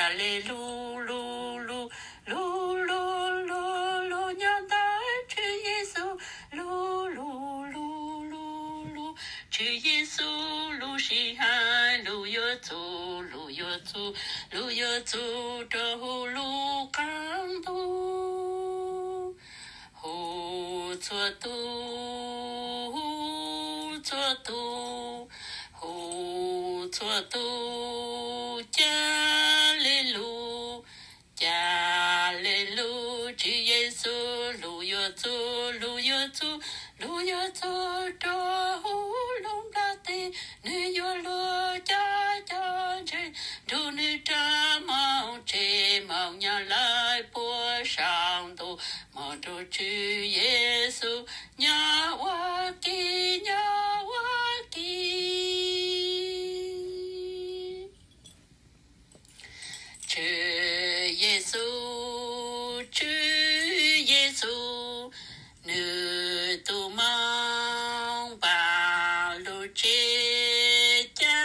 Cas le lug lug lug, lug lug lug lug nyob ntawm Tswv Yexus, lug lug lug lug lug Tswv Yexus lub sij hawm, lug yuav txug, lug yuav txug, lug yuav txug rua huv lub qaab ntuj. Hu txhua tug, hu txhua tug, hu txhua tug, ca le lug, ca le lug, Tswv Yexus lug yuav txug, lug yuav txug, lug yuav txug rua huv lub nplaj teb. Nwg yuav luag cov coj ntseeg nrug nwg rua moog tsev moog nyob lawm puag saum ntuj, moog nrug Tswv Yexus nyob ua ke, nyob ua ke. Tswv Yexus, Tswv Yexus, nwg tug moog npaam lug tsev ca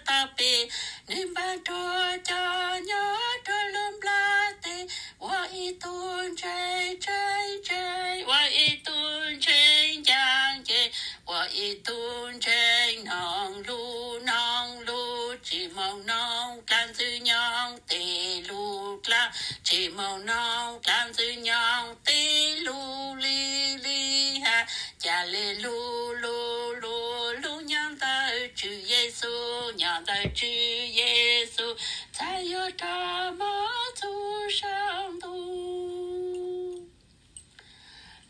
tau pem, nwg npaam rua cov nyob rua lub nplaj teb ua ib tug ntseeg tseeb tseeb, ua ib tug ntseeg ncaaj nceeg, ua ib tug ntseeg noog lug noog lug, tsi moog noog dlaab ntxwg nyoog tej lug dlaab, tsi moog noog dlaab ntxwg nyoog tej lug li li has. Ca le lug lug lug lug nyob ntawm Tswv Yexus, nyob ntawm Tswv Yexus, txhad yuav rua moog txug saum ntuj.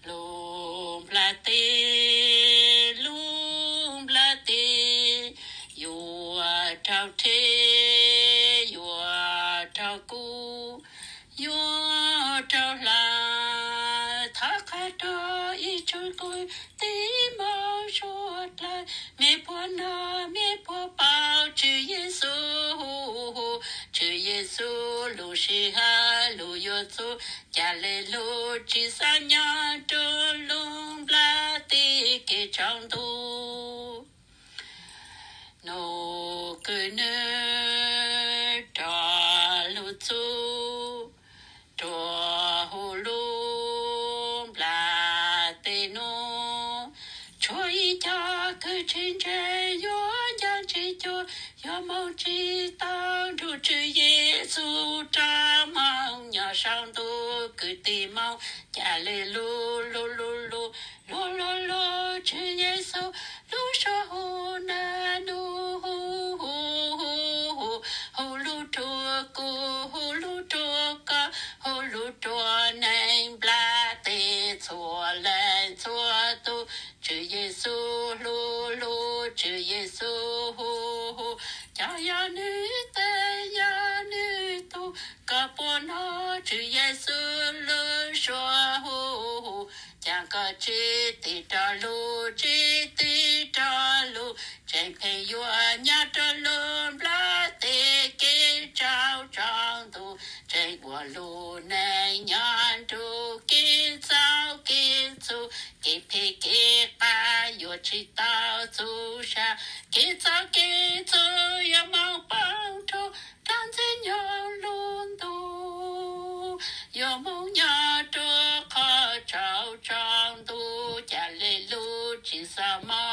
Lub nplaj teb, lub nplaj teb, yuav raug rhe, yuav raug kub, yuav raug hlawv. Thov qha rua ib tsoom kwv tij Hmoob suav dlawg, mej puas nov, mej puas paub Tswv Yexus hu, Tswv Yexus lub sij hawm lug yuav txug, ca le lug tsi xaav nyob rua lub nplaj teb kev tsaus ntuj. Nub kws nwg rua lug txug rua huv lub nplaj teb nub, tshuav ib co kws tsev ntseeg yuav ncaaj ntsig cuag, yuav moog tsi tau nrug Tswv Yexus rua moog nyob saum ntuj. Kwv tij Hmoob, ca le lug lug lug lug lug lug lug Tswv Yexus lub suab hu naj nub, hu hu hu hu hu lug rua kuv, hu lug rua koj, hu lug rua neeg nplaj teb txhua leej txhua tug. Tswv Yexus lug lug, Tswv Yexus hu hu, cov yog nwg tej yog nwg tug, koj puas nov Tswv Yexus lub suab hu hu, caag koj tsi tig rua lug, tsi tig rua lug, tseem pheej yuav nyob rua lub nplaj teb kev tsaus tsaus ntuj, tseem ua lub neej nyob nrug kev txaus kev txhum, kev phem kev qas yuav tsi tau txug sab, kev txaus kev txhum yuav moog poob rua dlaab ntxwg nyoog lub ntuj, yuav moog nyob rua qhov tsaus tsaus ntuj. Ca le lug tsi xaav moog